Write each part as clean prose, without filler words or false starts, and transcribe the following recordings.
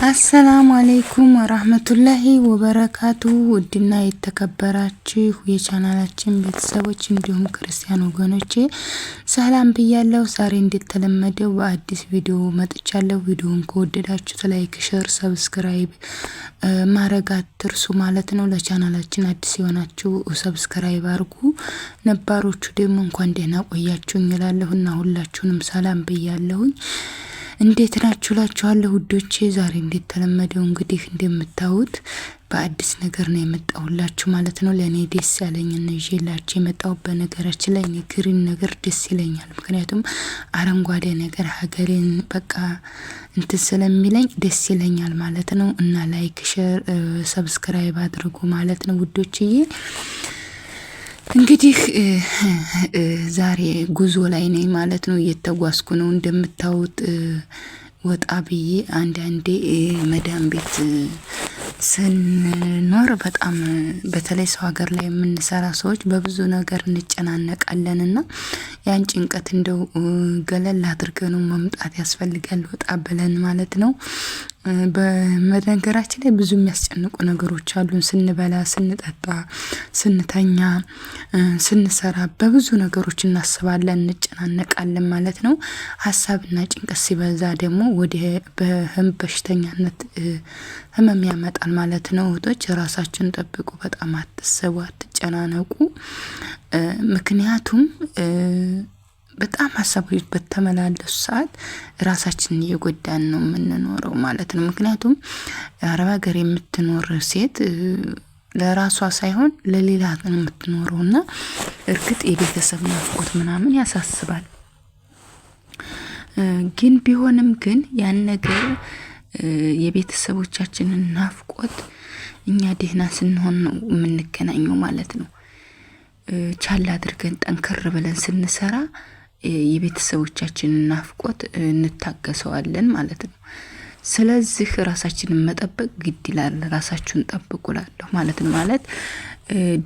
السلام عليكم ورحمة الله وبركاته። ውድና የተከበራችሁ የቻናላችን ቤተሰቦች እንዲሁም ክርስቲያን ወገኖቼ ሰላም ብያለሁ። ዛሬ እንደተለመደው በአዲስ ቪዲዮ መጥቻለሁ። ቪዲዮውን ከወደዳችሁት like፣ share፣ subscribe ማድረግ አትርሱ ማለት ነው። ለቻናላችን አዲስ የሆናችሁ subscribe አድርጉ፣ ነባሮቹ ደግሞ እንኳን ደህና ቆያችሁ እላለሁ እና ሁላችሁንም ሰላም ብያለሁኝ። እንዴት ናችሁ ላችኋለሁ ውዶቼ። ዛሬ እንደተለመደው እንግዲህ እንደምታዩት በአዲስ ነገር ነው የመጣሁላችሁ ማለት ነው። ለእኔ ደስ ያለኝ ነው ይዤላችሁ የመጣሁ። በነገራችን ላይ እኔ green ነገር ደስ ይለኛል። ምክንያቱም አረንጓዴ ነገር ሀገሬን በቃ እንትን ስለሚለኝ ደስ ይለኛል ማለት ነው። እና like፣ share፣ subscribe አድርጉ ማለት ነው ውዶችዬ። እንግዲህ ዛሬ ጉዞ ላይ ነኝ ማለት ነው። እየተጓዝኩ ነው እንደምታዩት። ወጣ ብዬ አንዳንዴ መዳም ቤት ስንኖር በጣም በተለይ ሰው ሀገር ላይ የምንሰራ ሰዎች በብዙ ነገር እንጨናነቃለን እና ያን ጭንቀት እንደው ገለል አድርገን መምጣት ያስፈልጋል፣ ወጣ ብለን ማለት ነው። በነገራችን ላይ ብዙ የሚያስጨንቁ ነገሮች አሉን። ስንበላ፣ ስንጠጣ፣ ስንተኛ፣ ስንሰራ በብዙ ነገሮች እናስባለን፣ እንጨናነቃለን ማለት ነው። ሀሳብና ጭንቀት ሲበዛ ደግሞ ወደ በሽተኛነት ህመም ያመጣል ማለት ነው። እህቶች ራሳችሁን ጠብቁ። በጣም አትሰቡ፣ አትጨናነቁ። ምክንያቱም በጣም ሀሳቦች በተመላለሱ ሰዓት ራሳችንን እየጎዳን ነው የምንኖረው ማለት ነው። ምክንያቱም አረብ ሀገር የምትኖር ሴት ለራሷ ሳይሆን ለሌላ ነው የምትኖረው እና እርግጥ የቤተሰብ ናፍቆት ምናምን ያሳስባል። ግን ቢሆንም ግን ያን ነገር የቤተሰቦቻችንን ናፍቆት እኛ ደህና ስንሆን ነው የምንገናኘው ማለት ነው። ቻል አድርገን ጠንከር ብለን ስንሰራ የቤተሰቦቻችንን ናፍቆት እንታገሰዋለን ማለት ነው። ስለዚህ ራሳችንን መጠበቅ ግድ ይላል። ራሳችሁን ጠብቁ እላለሁ ማለት ነው። ማለት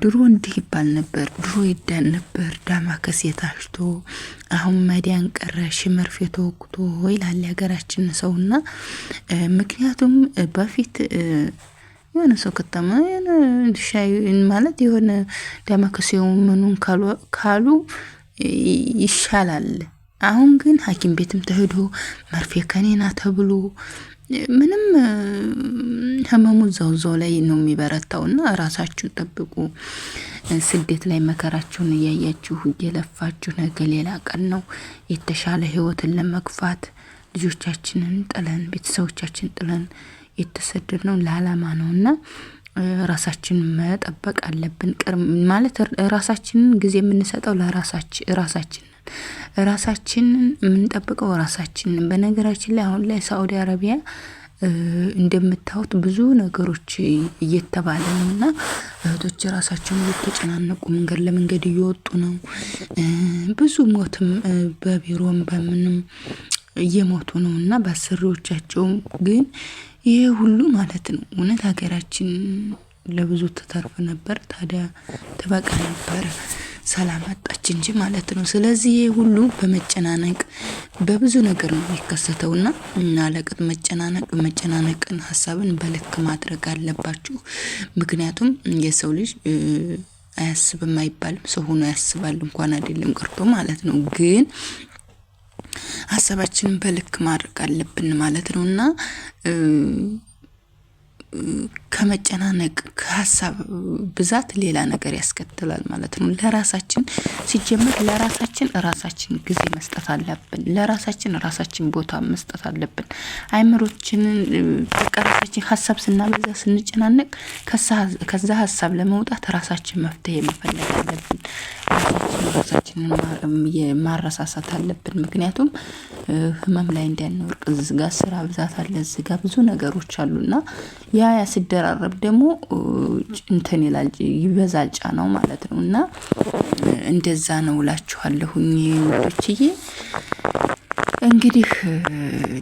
ድሮ እንዲህ ይባል ነበር፣ ድሮ ይዳን ነበር ዳማከሴ ታሽቶ፣ አሁን መዳን ቀረ ሽመርፌ ተወግቶ ይላል የሀገራችን ሰውና ምክንያቱም በፊት የሆነ ሰው ከተማ ሻይ ማለት የሆነ ዳማከሴው ምኑን ካሉ ይሻላል። አሁን ግን ሐኪም ቤትም ተሄዶ መርፌ ከኔና ተብሎ ምንም ህመሙ እዛው እዛው ላይ ነው የሚበረታው። እና ራሳችሁን ጠብቁ። ስደት ላይ መከራችሁን እያያችሁ እየለፋችሁ ነገ ሌላ ቀን ነው የተሻለ ህይወትን ለመግፋት ልጆቻችንን ጥለን ቤተሰቦቻችን ጥለን የተሰደድነው ለዓላማ ነው እና ራሳችንን መጠበቅ አለብን። ማለት ራሳችንን ጊዜ የምንሰጠው ለራሳችን ራሳችንን ራሳችንን የምንጠብቀው ራሳችንን። በነገራችን ላይ አሁን ላይ ሳኡዲ አረቢያ እንደምታዩት ብዙ ነገሮች እየተባለ ነው እና እህቶች ራሳቸውን እየተጨናነቁ መንገድ ለመንገድ እየወጡ ነው። ብዙ ሞትም በቢሮም በምንም እየሞቱ ነው እና በአሰሪዎቻቸውም ግን ይሄ ሁሉ ማለት ነው። እውነት ሀገራችን ለብዙ ትተርፍ ነበር። ታዲያ ትበቃ ነበረ። ሰላም አጣች እንጂ ማለት ነው። ስለዚህ ይሄ ሁሉ በመጨናነቅ በብዙ ነገር ነው የሚከሰተውና እና ለቅጥ መጨናነቅ መጨናነቅን ሀሳብን በልክ ማድረግ አለባችሁ። ምክንያቱም የሰው ልጅ አያስብም አይባልም። ሰው ሆኖ ያስባል እንኳን አይደለም ቀርቶ ማለት ነው። ግን ሀሳባችንን በልክ ማድረግ አለብን ማለት ነው እና ከመጨናነቅ ከሀሳብ ብዛት ሌላ ነገር ያስከትላል ማለት ነው። ለራሳችን ሲጀምር ለራሳችን ራሳችን ጊዜ መስጠት አለብን። ለራሳችን ራሳችን ቦታ መስጠት አለብን። አይምሮችንን በቃ ራሳችን ሀሳብ ስናበዛ ስንጨናነቅ ከዛ ሀሳብ ለመውጣት ራሳችን መፍትሄ መፈለግ አለብን። ራሳችን ራሳችንን ማረሳሳት አለብን። ምክንያቱም ህመም ላይ እንዳንወርቅ እዚህ ጋ ስራ ብዛት አለ፣ እዚህ ጋ ብዙ ነገሮች አሉና ያ ያ ሲደራረብ ደግሞ እንትን ይላል ይበዛል ጫናው ማለት ነው። እና እንደዛ ነው እላችኋለሁኝ ውዶችዬ። እንግዲህ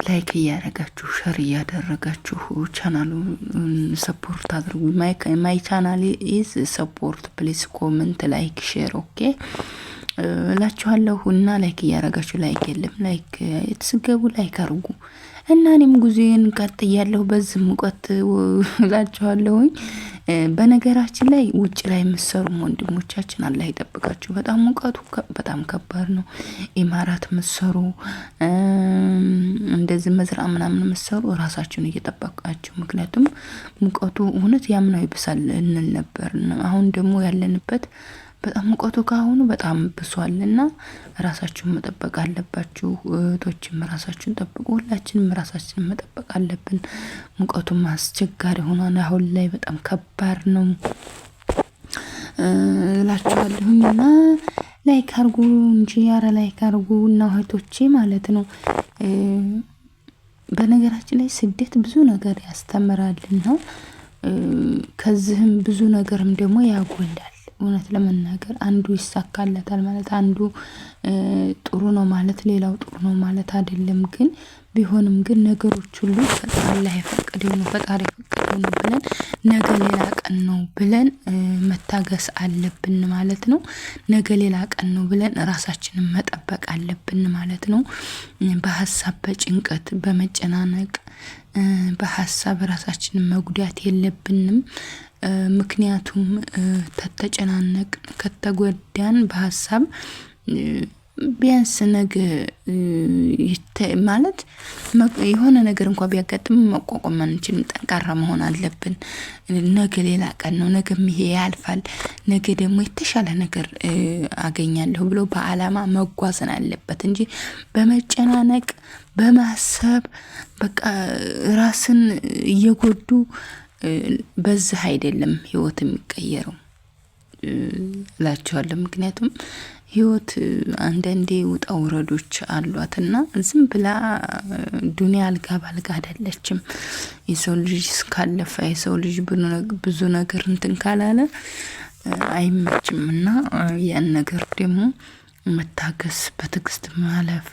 like እያደረጋችሁ share እያደረጋችሁ ቻናሉን support አድርጉ። My channel is support, please comment, like, share, okay እላችኋለሁ። እና like እያደረጋችሁ like የለም like የተስገቡ like አድርጉ። እና እኔም ጉዞዬን ቀጥያለሁ በዚህ ሙቀት እላችኋለሁኝ። በነገራችን ላይ ውጭ ላይ የምትሰሩም ወንድሞቻችን አላህ ይጠብቃችሁ። በጣም ሙቀቱ በጣም ከባድ ነው። ኢማራት የምትሰሩ፣ እንደዚህ መዝራ ምናምን የምትሰሩ ራሳችሁን እየጠበቃችሁ፣ ምክንያቱም ሙቀቱ እውነት ያምናው ይብሳል እንል ነበር። አሁን ደግሞ ያለንበት በጣም ሙቀቱ ካሁኑ በጣም ብሷልና ራሳችሁን መጠበቅ አለባችሁ። እህቶችም ራሳችሁን ጠብቁ። ሁላችንም ራሳችንን መጠበቅ አለብን። ሙቀቱም አስቸጋሪ ሆኗል። አሁን ላይ በጣም ከባድ ነው እላችኋለሁኝ እና like አርጉ እንጂ፣ ያረ like አርጉ እና እህቶቼ ማለት ነው። በነገራችን ላይ ስደት ብዙ ነገር ያስተምራልና ከዚህም ብዙ ነገርም ደግሞ ያጎላል። እውነት ለመናገር አንዱ ይሳካለታል ማለት፣ አንዱ ጥሩ ነው ማለት ሌላው ጥሩ ነው ማለት አይደለም። ግን ቢሆንም ግን ነገሮች ሁሉ አላህ የፈቀደው ነው፣ ፈጣሪ የፈቀደው ነው ብለን፣ ነገ ሌላ ቀን ነው ብለን መታገስ አለብን ማለት ነው። ነገ ሌላ ቀን ነው ብለን ራሳችንን መጠበቅ አለብን ማለት ነው። በሀሳብ፣ በጭንቀት፣ በመጨናነቅ፣ በሀሳብ ራሳችንን መጉዳት የለብንም። ምክንያቱም ተተጨናነቅ፣ ከተጎዳን በሀሳብ፣ ቢያንስ ነገ ማለት የሆነ ነገር እንኳ ቢያጋጥም መቋቋም አንችልም። ጠንካራ መሆን አለብን። ነገ ሌላ ቀን ነው። ነገም ይሄ ያልፋል። ነገ ደግሞ የተሻለ ነገር አገኛለሁ ብሎ በአላማ መጓዝን አለበት እንጂ በመጨናነቅ፣ በማሰብ፣ በቃ ራስን እየጎዱ በዚህ አይደለም ህይወት የሚቀየረው እላቸዋለሁ። ምክንያቱም ህይወት አንዳንዴ ውጣ ውረዶች አሏትና ዝም ብላ ዱንያ አልጋ ባልጋ አይደለችም። የሰው ልጅ እስካለፈ፣ የሰው ልጅ ብዙ ነገር እንትን ካላለ አይመችም እና ያን ነገር ደግሞ መታገስ፣ በትዕግስት ማለፍ፣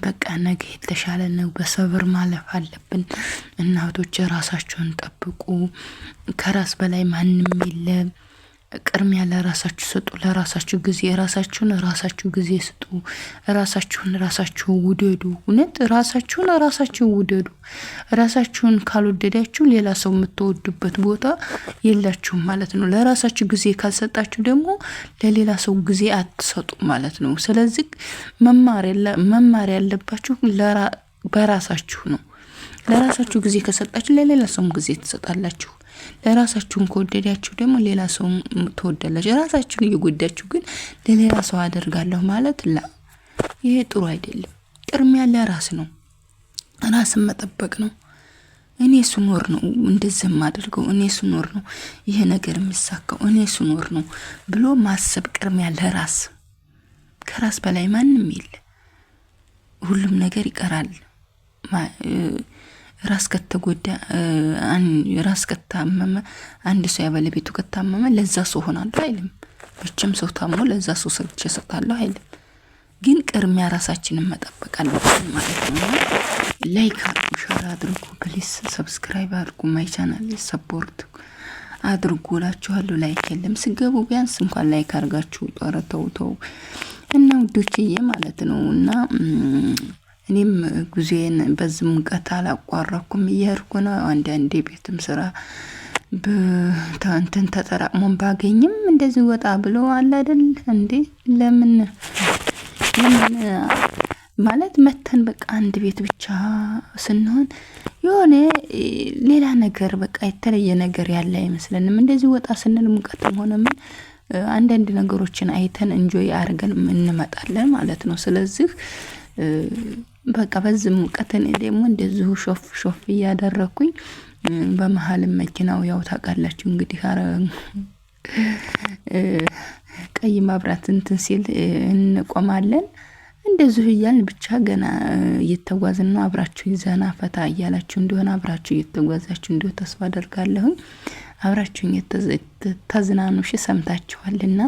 በቃ ነገ የተሻለ ነው፣ በሰብር ማለፍ አለብን። እናቶች ራሳቸውን ጠብቁ። ከራስ በላይ ማንም የለም። ቅድሚያ ለራሳችሁ ስጡ። ለራሳችሁ ጊዜ፣ ራሳችሁን ራሳችሁ ጊዜ ስጡ። ራሳችሁን ራሳችሁ ውደዱ። እውነት ራሳችሁን ራሳችሁ ውደዱ። ራሳችሁን ካልወደዳችሁ ሌላ ሰው የምትወዱበት ቦታ የላችሁም ማለት ነው። ለራሳችሁ ጊዜ ካልሰጣችሁ ደግሞ ለሌላ ሰው ጊዜ አትሰጡ ማለት ነው። ስለዚህ መማር ያለባችሁ በራሳችሁ ነው። ለራሳችሁ ጊዜ ከሰጣችሁ ለሌላ ሰውም ጊዜ ትሰጣላችሁ። ለራሳችሁን ከወደዳችሁ ደግሞ ሌላ ሰው ትወዳላችሁ። ራሳችሁን እየጎዳችሁ ግን ለሌላ ሰው አደርጋለሁ ማለት ላ፣ ይሄ ጥሩ አይደለም። ቅድሚያ ለራስ ነው፣ ራስን መጠበቅ ነው። እኔ ስኖር ነው እንደዚህ የማደርገው፣ እኔ ስኖር ነው ይሄ ነገር የሚሳካው፣ እኔ ስኖር ነው ብሎ ማሰብ፣ ቅድሚያ ለራስ። ከራስ በላይ ማንም የለ። ሁሉም ነገር ይቀራል። ራስ ከተጎዳ፣ ራስ ከታመመ፣ አንድ ሰው ያባለቤቱ ከታመመ ለዛ ሰው ሆናለሁ አይልም። መቼም ሰው ታሞ ለዛ ሰው ሰርቼ እሰጣለሁ አይልም። ግን ቅድሚያ ራሳችንን መጠበቅ አለብን ማለት ነው። Like አድርጉ፣ share አድርጉ፣ please subscribe አድርጉ፣ my channel support አድርጉ እላችኋለሁ። Like የለም፣ ስገቡ ቢያንስ እንኳን like አድርጋችሁ ጦረ ተው ተው እና ውዶችዬ ማለት ነው። እና እኔም ጉዞዬን በዚህ ሙቀት አላቋረኩም፣ እየሄድኩ ነው። አንዳንዴ ቤትም ስራ እንትን ተጠራቅሞን ባገኝም እንደዚህ ወጣ ብሎ አለ አይደል እንዴ፣ ለምን ለምን ማለት መተን በቃ አንድ ቤት ብቻ ስንሆን የሆነ ሌላ ነገር፣ በቃ የተለየ ነገር ያለ አይመስለንም። እንደዚህ ወጣ ስንል ሙቀትም ሆነ ምን አንዳንድ ነገሮችን አይተን enjoy አድርገን እንመጣለን ማለት ነው። ስለዚህ በቃ በዚህ ሙቀት እኔ ደግሞ እንደዚሁ ሾፍ ሾፍ እያደረኩኝ በመሀልም መኪናው ያው ታውቃላችሁ እንግዲህ ቀይ መብራት እንትን ሲል እንቆማለን። እንደዚሁ እያልን ብቻ ገና እየተጓዝን ነው። አብራችሁ ዘና ፈታ እያላችሁ እንደሆነ፣ አብራችሁ እየተጓዛችሁ እንደሆነ ተስፋ አደርጋለሁኝ። አብራችሁኝ ተዝናኑ። እሺ ሰምታችኋልና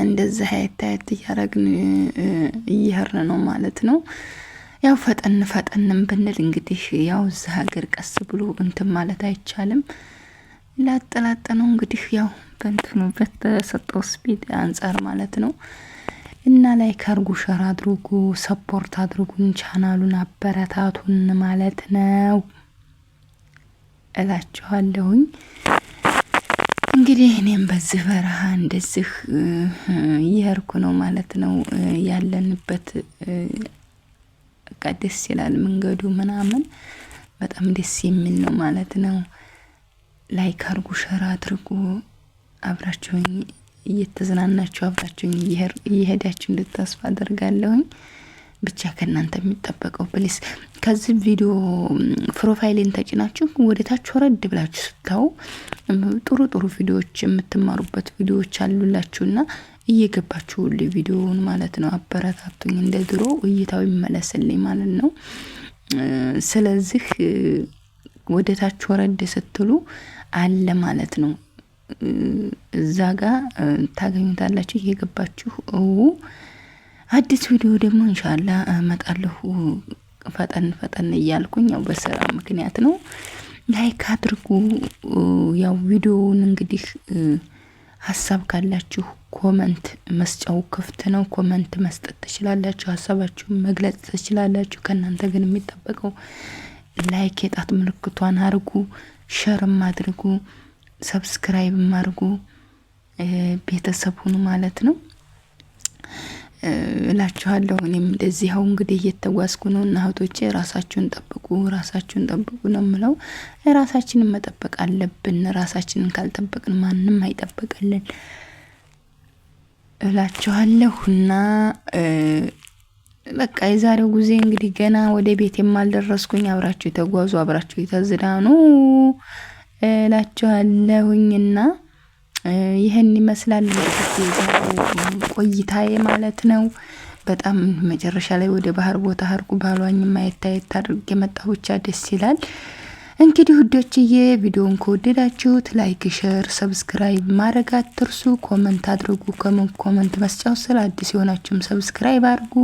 እንደዚህ አየት አየት እያረግን እየሄድን ነው ማለት ነው። ያው ፈጠን ፈጠንም ብንል እንግዲህ ያው እዚህ ሀገር ቀስ ብሎ እንትን ማለት አይቻልም። ላጥ ላጥ ነው እንግዲህ ያው በእንትኑ በተሰጠው speed አንጻር ማለት ነው። እና like አድርጉ፣ share አድርጉ፣ support አድርጉን፣ ቻናሉን አበረታቱን ማለት ነው እላችኋለሁኝ። እንግዲህ እኔም በዚህ በረሃ እንደዚህ እየሄድኩ ነው ማለት ነው። ያለንበት በቃ ደስ ይላል መንገዱ ምናምን በጣም ደስ የሚል ነው ማለት ነው። like አድርጉ፣ share አድርጉ። አብራችሁኝ እየተዝናናችሁ አብራችሁኝ እየሄዳችሁ እንድታስፋ አደርጋለሁኝ። ብቻ ከእናንተ የሚጠበቀው please ከዚህ ቪዲዮ profile ኤን ተጭናችሁ ወደ ታች ወረድ ብላችሁ ስታዩ ጥሩ ጥሩ ቪዲዮዎች የምትማሩበት ቪዲዮዎች አሉላችሁና እየገባችሁ ቪዲዮውን ማለት ነው አበረታቱኝ። እንደ ድሮ እይታው ይመለስልኝ ማለት ነው። ስለዚህ ወደ ታች ወረድ ስትሉ አለ ማለት ነው። እዛ ጋ ታገኙታላችሁ እየገባችሁ እው አዲስ ቪዲዮ ደግሞ እንሻላ እመጣለሁ። ፈጠን ፈጠን እያልኩኝ ያው በስራ ምክንያት ነው። like አድርጉ። ያው ቪዲዮውን እንግዲህ ሀሳብ ካላችሁ comment መስጫው ክፍት ነው። comment መስጠት ትችላላችሁ። ሀሳባችሁን መግለጽ ትችላላችሁ። ከእናንተ ግን የሚጠበቀው like የጣት ምልክቷን አድርጉ፣ share ም አድርጉ፣ subscribe ም አድርጉ፣ ቤተሰብ ሁኑ ማለት ነው እላችኋለሁ። እኔም እንደዚህ ያው እንግዲህ እየተጓዝኩ ነው እና እህቶቼ ራሳችሁን ጠብቁ፣ ራሳችሁን ጠብቁ ነው የምለው። ራሳችንን መጠበቅ አለብን። ራሳችንን ካልጠበቅን ማንም አይጠብቅልን እላችኋለሁ። እና በቃ የዛሬው ጊዜ እንግዲህ ገና ወደ ቤት የማልደረስኩኝ አብራችሁ የተጓዙ አብራችሁ የተዝናኑ እላችኋለሁኝና ይህን ይመስላል ቆይታዬ ማለት ነው። በጣም መጨረሻ ላይ ወደ ባህር ቦታ ሄድኩ። ባሏኝ ማየት አየት አድርጌ መጣሁ። ብቻ ደስ ይላል። እንግዲህ ውዶችዬ ቪዲዮን ከወደዳችሁት like፣ share፣ subscribe ማድረግ አትርሱ። comment አድርጉ። comment መስጫው ስለ አዲስ የሆናችሁም subscribe አድርጉ፣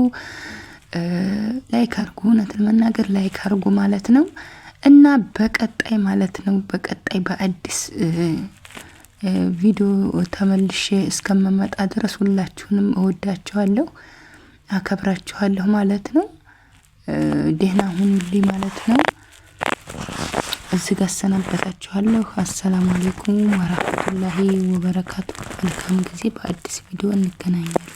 like አድርጉ። እውነት ለመናገር like አድርጉ ማለት ነው እና በቀጣይ ማለት ነው በቀጣይ በአዲስ ቪዲዮ ተመልሼ እስከምመጣ ድረስ ሁላችሁንም እወዳችኋለሁ፣ አከብራችኋለሁ ማለት ነው። ደህና ሁኑልኝ ማለት ነው። እዚህ ጋር አሰናበታችኋለሁ። አሰላሙ አሌይኩም ወራህመቱላሂ ወበረካቱ። መልካም ጊዜ። በአዲስ ቪዲዮ እንገናኛለን።